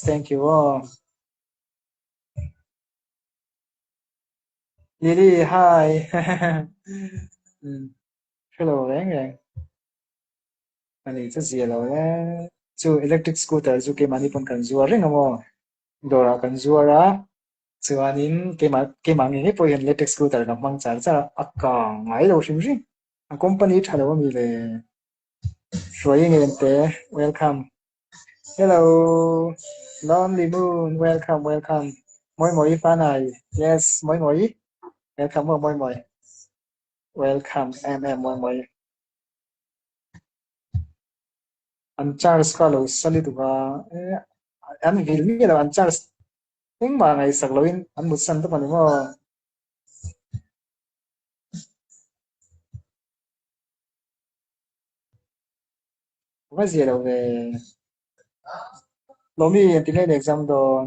Thank you aw. Lily, hi. Hrelo reng reng. Ani chu zia lo e. Chu electric scooter chu keimahni pawn kan zuar reng a maw? Dawrah kan zuar a, chuanin keimah keimah ngei ngei pawh hian electric scooter ka hmang char char a, a kang ngai lo hrim hrim. A company tha lo ami le? Hruai ngen te, welcome. Hello, Lonely Moon, welcome, welcome. Mawi mawi fanai, yes, mawi mawi. Welcome maw mawi mawi. Welcome em em mawi mawi. An charge kha lo sa lutuk a, an vil miah lo, an charge engmah ngaihsak loin an mutsan tawp a ni maw? Va zia lo ve. Lawmi engtin nge in exam dawn?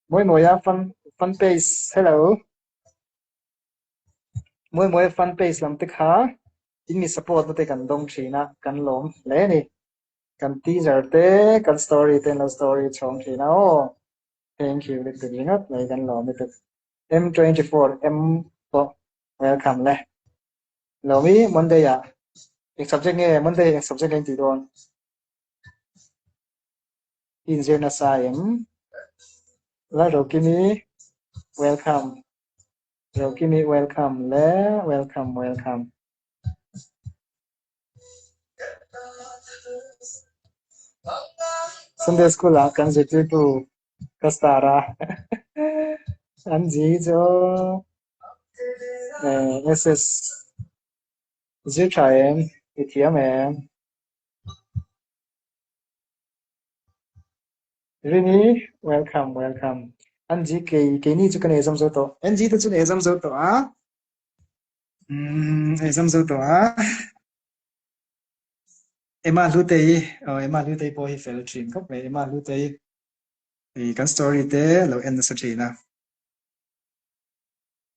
Mawi mawia fan fan page hello. Mawi mawia fan page lam te kha in mi support na te kan dawng thin a, kan lawm hle a ni. Kan teaser te, kan story te an lo story chhawng thin a aw. Thank you lutuk ringawt mai kan lawm lutuk. M24 M pawh welcome le. Lawmi Monday ah eng subject nge Monday eng subject nge in tih dawn? I inzir nasa em? Lalrokimi welcome. Rokimi welcome le welcome welcome. Sunday school ah kan zirtirtu ka star a an zi chu SS zir tha em i thiam em Rini welcome welcome an zi kei keini chu kan exam zo tawh an zi te chu exam zo tawh a Umm exam zo tawh a. Emma Hlutei aw Emma Hlutei pawh hi fel thin khawp mai Emma Hlutei i kan story te lo en nasa thin a.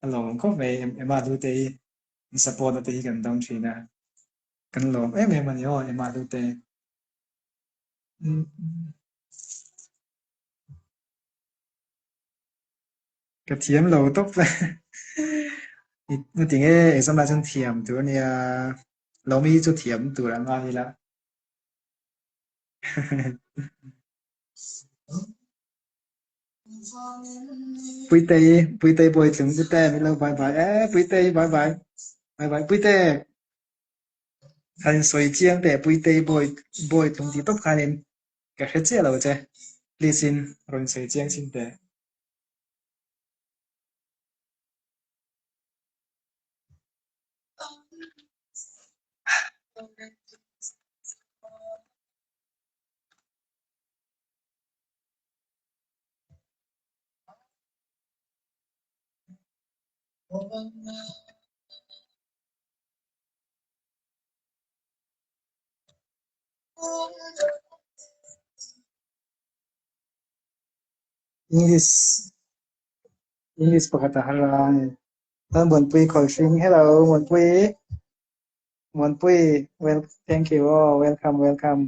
A lawm khawp mai Emma Hlutei in support na te hi kan dawng thin a. Kan lawm em em a ni aw Emma Hlutei. Ka thiam lo tawp I tinge exam ah chuan thiam tur ania Lawmi chu thiam tur an ngai ila. Puitei Puitei bawitlung Pute min lo bye bye e Puitei bye bye bye bye Puite han sawi chiang teh Puitei bawi bawitlung tih tawp khanin ka hre chiah lo che please in rawn sawi chiang chin teh. English English pakhat a har a Chuan Muanpui Khawlhring hello Muanpui Muanpui well thank you aw welcome welcome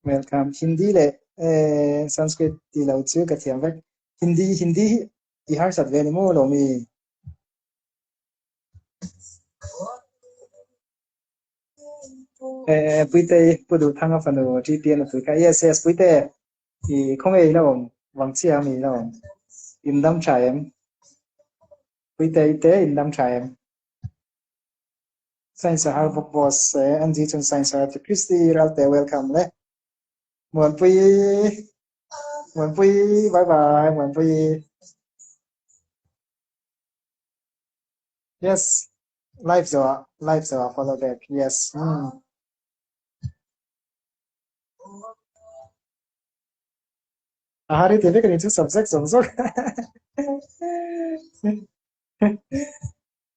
welcome Hindi leh eh Sanskrit tih lo chu ka thiam vek Hindi Hindi hi i harsat ve ni maw lo mi eh Puitei Pu Duhthanga fanu TPN a tui kha yes yes Puite I khawnge i la awm vang chiah ami i la awm in dam tha em Puite i te in dam tha em Science a har bawk boss e Angie chuan science a har ti Christy Ralte welcome le Muanpui Muanpui bye bye Muanpui Yes live zawh ah live zawh ah follow back yes umm. A hari ti vek a ni chu subject zawng zawng.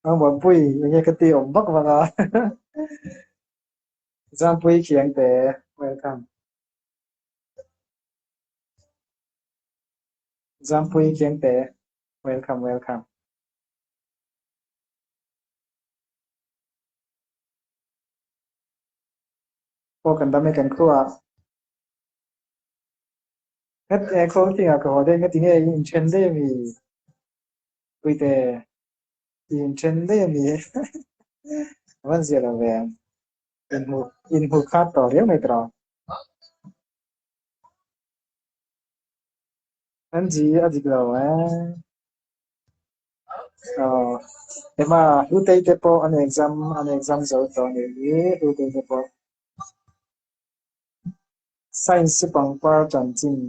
A Muanpui enge ka ti awm vak vak a. Zampui Khiangte welcome. Zampui Khiangte welcome welcome. Aw kan dam e kan khuaah. Ngat e khaw tingah ka haw daih nga tinge i inthen daih ami? Puite i inthen daih ami? A van zia lo ve. Inhmu inhmu khat tawh riau mai tawh. An ji a dik lo e. Aw Emma Hlutei te pawh an exam an exam zo tawh a nih hi Hlutei te pawh. Science chu pangpar chanchin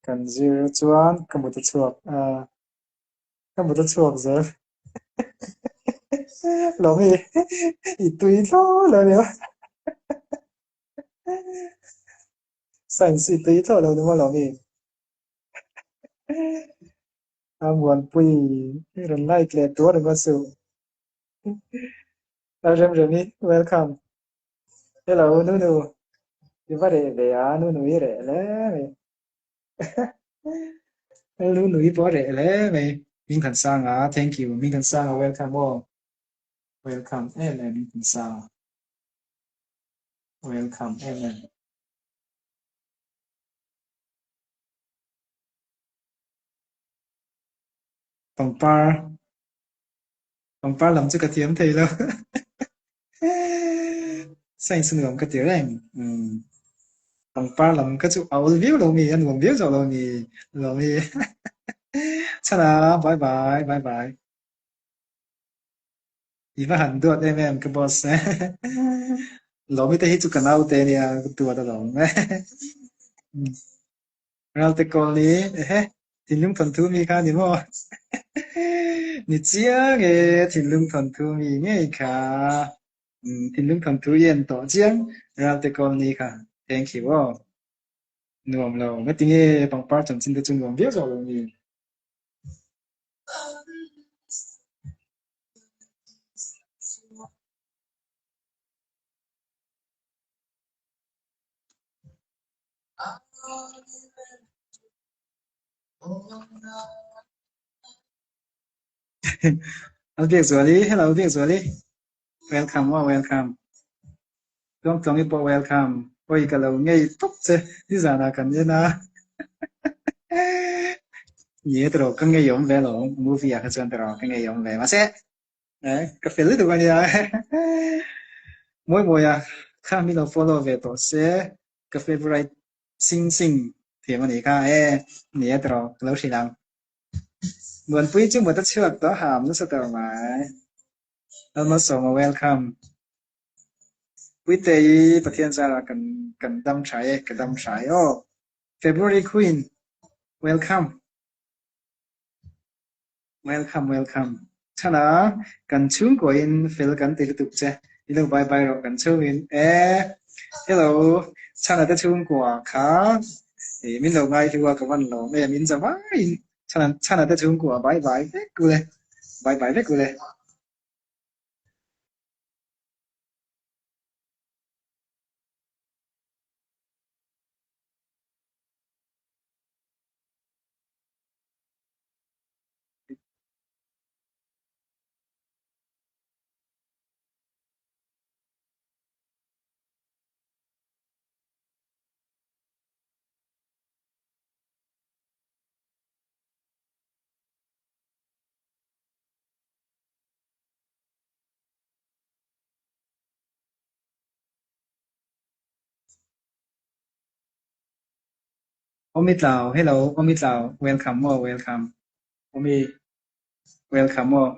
kan zir chuan ka mut a chhuak a, ka mut a chhuak zel. Lawmi i tui thlawh lo nia. Science i tui thlawh lo ni maw Lawmi? A muanpui i rawn like leh tur a ni maw suh. Lalremremi welcome. Hello Nunu, i va reh ve a, Nunu i reh hle mai. Nunu i pawh a reh hle mai. Hmingthansanga, thank you. Hmingthansanga welcome aw. Welcome em em Hmingthansanga. Welcome em em. Pangpar pangpar lam chu ka thiam thei lo. Science nuam ka ti reng. Umm pangpar lam kha chu a awl viau lo mi, a nuam viau zawk lo mi lo mi. Chhana bye bye bye bye. I va han duat em em ka boss. Lawmi te hi chu ka naute ania ka duat alawm. Ralte Colony ehe thinlung thawnthu mi kha ni maw? Ni chiang e thinlung thawnthu mi ngei kha. Thinlung thawnthu i en tawh chiang Ralte Colony kha. Thank you aw. Nuam lo. Ngatinge pangpar chanchin te chu nuam viau zawk lo ni. Albiakzuali, hello Biakzuali. Welcome aw welcome. Tluangtluangi pawh welcome. Oi ka lo ngei tawp che nizanah kan en a. Ni e tiraw ka ngei awm ve lo movie ah kha chuan tiraw ka ngei awm ve mahse eh ka fel lutuk ania. Mawi mawi a kha mi lo follow ve tawh se ka favorite sing sing thiam a nih kha e ni e tiraw ka lo hrilh ang. Muanpui chu mut a chhuak tawh ham nasa tawh mai. Lalmalsawma welcome. Puitei Pathian zarah kan kan dam tha e ka dam tha e aw. February Queen welcome. Welcome welcome. Chhana kan chhungkuain fel kan ti lutuk che. I lo bye bye rawh kan chhungin e. Hello Chhana te chhungkua kha i min lo ngai hlu a ka van lawm em in za vaiin Chhana Chhana te chhungkua bye bye vek ule. Bye bye vek ule. Awmitlau, hello Awmitlau, welcome aw welcome. Awmi, welcome aw.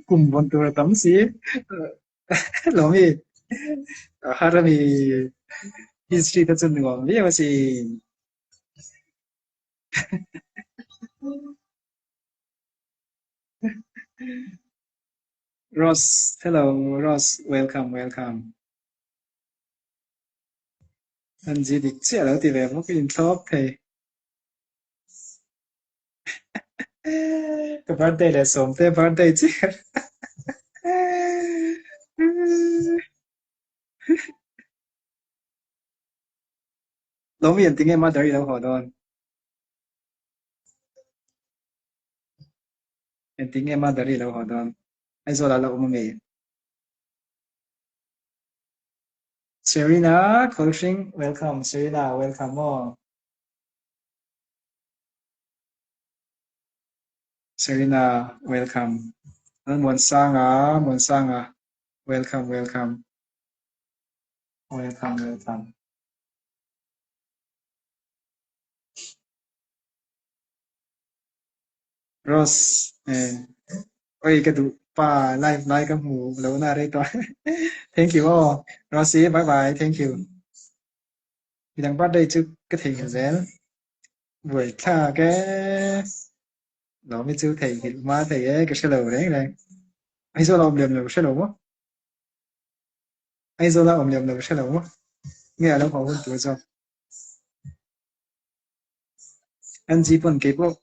Kum vawn tur a tam si. Lawmi, har ami history te chu nuam viau asin. Ross, hello Ross, welcome welcome. An zi dik chiah lo ti ve bawk in thlawp thei. Ka birthday leh sawmte birthday chiah. Lawmi an ti nge mother i lo haw dawn? Engtin nge mother i lo haw dawn? Aizawl ah la awm ami? Serena Kholhring welcome Serena welcome aw. Serena welcome. Lalmuansanga Muansanga welcome welcome. Welcome welcome. Rose eh oi ka duh pa live lai ka hmu lo na rei tawh thank you aw Rosy bye bye thank you midang birthday chu ka theihnghilh zel buai thlak e lawmi chu theihnghilh hma thei e ka hrelo reng reng Aizawl a awm lem lo hrelo maw Aizawl a awm lem lo hrelo maw nge a lo haw hun tur zawk Angie pawn keipawh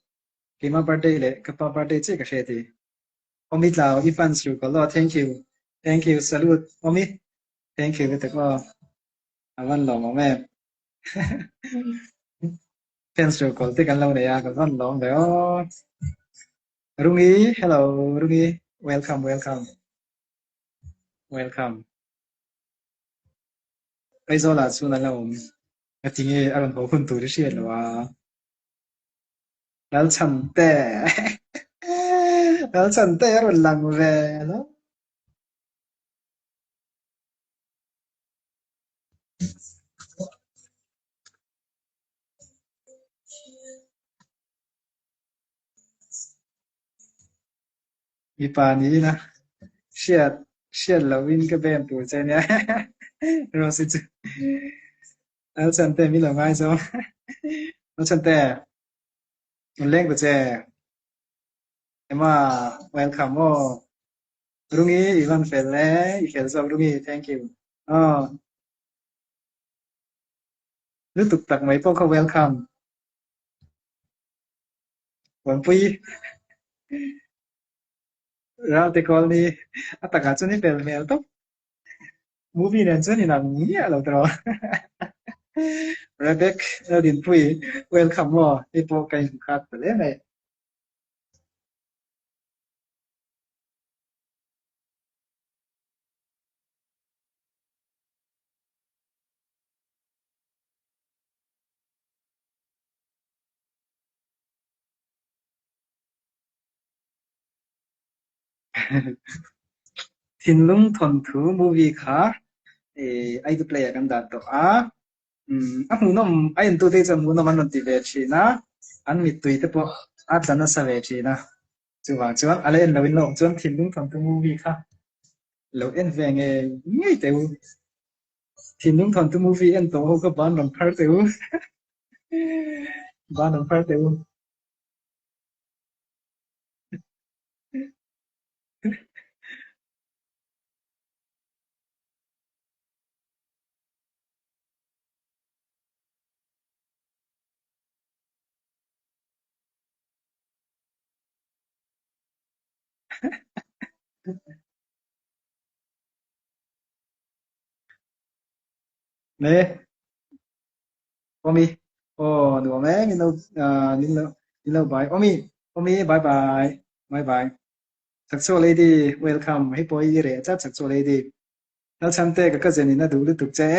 keima birthday leh ka pa birthday chiah ka hre ti. Awmi tlau i fans ru ka law thank you thank you salute awmi thank you lutuk aw a van lawm awm em fans ru kawl te kan lo nei a ka van lawm ve aw Rungi hello Rungi welcome welcome welcome Aizawl ah chuan a la awm. Ngatinge a rawn haw hun tur i hriat lo a? Lalchhante Lalchhante a rawn lang ve lo. Mipa niin a hriat hriat lohin ka bem tur che nia Rosy chu Lalchhante min lo ngaizawng Lalchhante rawn leng ta che Emma welcome aw Rungi i van fel e i fel zawk Rungi thank you aw lutuk tak mai pawh kha welcome Puanpui Ralte Colony a takah chuan i fel hmel tawp. Movie nen chuan inang miah lo tawh. Rebek Lalrinpui welcome maw hei pawh ka inhmu khat ta hle mai. Thinlung thawnthu movie kha I do play ah kan dah tawh a, a hmuhnawm a entute chuan hmuhnawm an rawn ti ve thin a, an mittui te pawh a tla nasa ve thin a, chuvang chuan a la en loin la awm chuan thinlung thawnthu movie kha lo en ve ngei ngei teh u. Thinlung thawnthu movie en tawh ho kha ban rawn phar teh u. Ban rawn phar teh u. Ne. Awmi. Aw nuam e min lo min lo min lo bye. Awmi. Awmi bye bye. Bye bye. Chakchhuak lady welcome. Hei pawh i reh chat Chakchhuak lady. Lalchhante ka cousin in a duh lutuk che.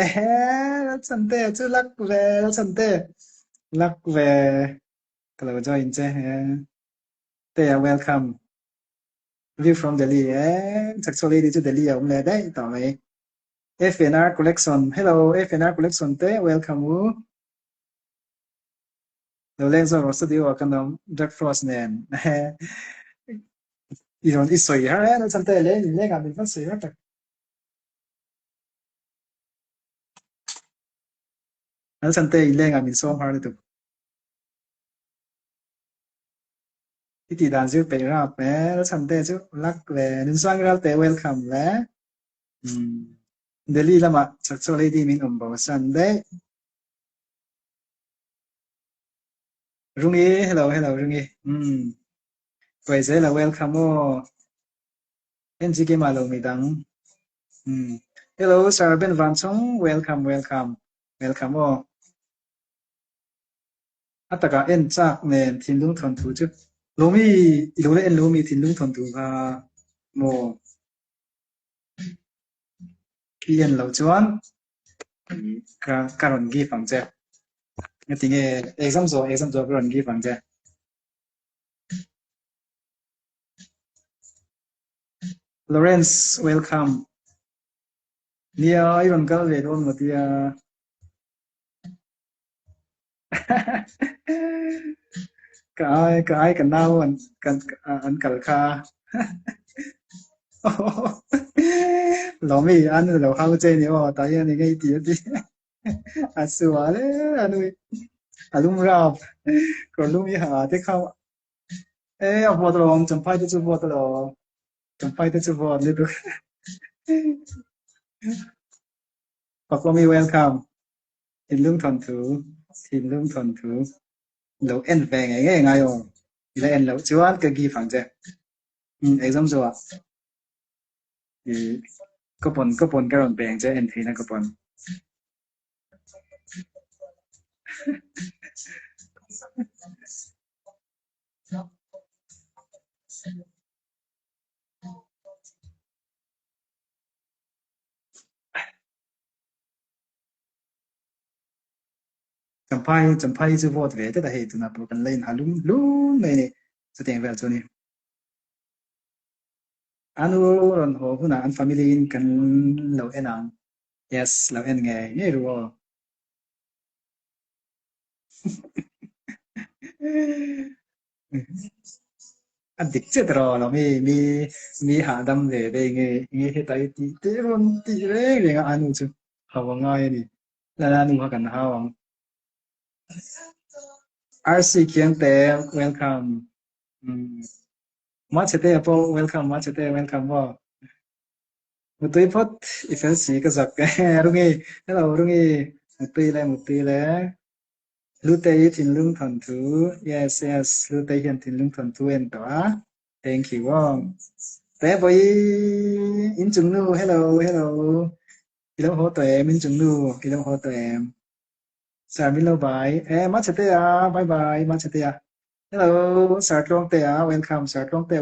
Lalchhante chu lak ve Lalchhante. Lak ve. Ka lo join che. Te welcome. View from Delhi e. Chakchhuak lady chu Delhi a awm leh daih tawh mai. FNR Collection Hello FNR Collection te welcome u. Lo leng zawk rawh studio ah kan awm Jack Frost nen. I rawn i sawi har e chhan te leng in leng ah min van sawi har tak. Lal chhan te in leng ah min sawm har lutuk. I tih dan zir peih rap e lal chhan te chu luck ve Nunsangi ral te welcome le. Delhi lamah Chakchaw Lady min awm bo san daih. Rungi, hello hello Rungi. Umm. Puai zela welcome aw. NGK mah lo midang. Umm. Hello Sir Ben Vanchung, welcome welcome. Welcome aw. A takah en chak nen thinlung thawnthu chu Lawmi i lo la en lo mi thinlung thawnthu kha. Maw? I en loh chuan ka ka rawn give ang che. Engati nge exam zawh exam zawh ka rawn give ang che. Lawrence welcome. Nia i rawn kal ve dawn maw tia. Ka ai ka ai ka nau an kan an kal kha. Lawmi an lo hau che ni aw ta hian enge i ti a ti. A sual e a nui. A lum rap. Kawr lum i ha te kha. E a vawt alawm champhai te chu vawt alawm. Champhai te chu vawt lutuk. Pakwami welcome. Thinlung thawnthu, thinlung thawnthu lo en ve ngei ngei ngai aw. I la en loh chuan ka give ang che. Um, exam zawh ah i ka pawn ka pawn ka rawn pe ang che en theihna ka pawn. Champhai Champhai chu vote ve tlat a hei tunah pawh kan la inha lum hlum mai a ni chutiang vel chu a ni. Anu rawn haw hunah an family in kan lo en ang. Yes, lo en ngei ngei ru aw. A dik chiah tawh lo mi mi mi hahdam ve ve nge nge heta i tih teh rawn tih reng reng a anu chu hau a ngai a ni lala anu kha kan hau ang. RC Khiangte welcome um Machete pawh welcome Machete welcome aw Mutui phawt i fel si ka zak Rungi hello Rungi mutui le mutui le. Hlutei thinlung thawnthu yes yes Hlutei hian thinlung thawnthu en tawh a thank you aw Te vawi inchung nu hello hello i lo haw tawh em inchung nu i lo haw tawh em Sir min lo bai e Machete a bye bye Machete a hello Sir Tluangte a welcome Sir Tluangte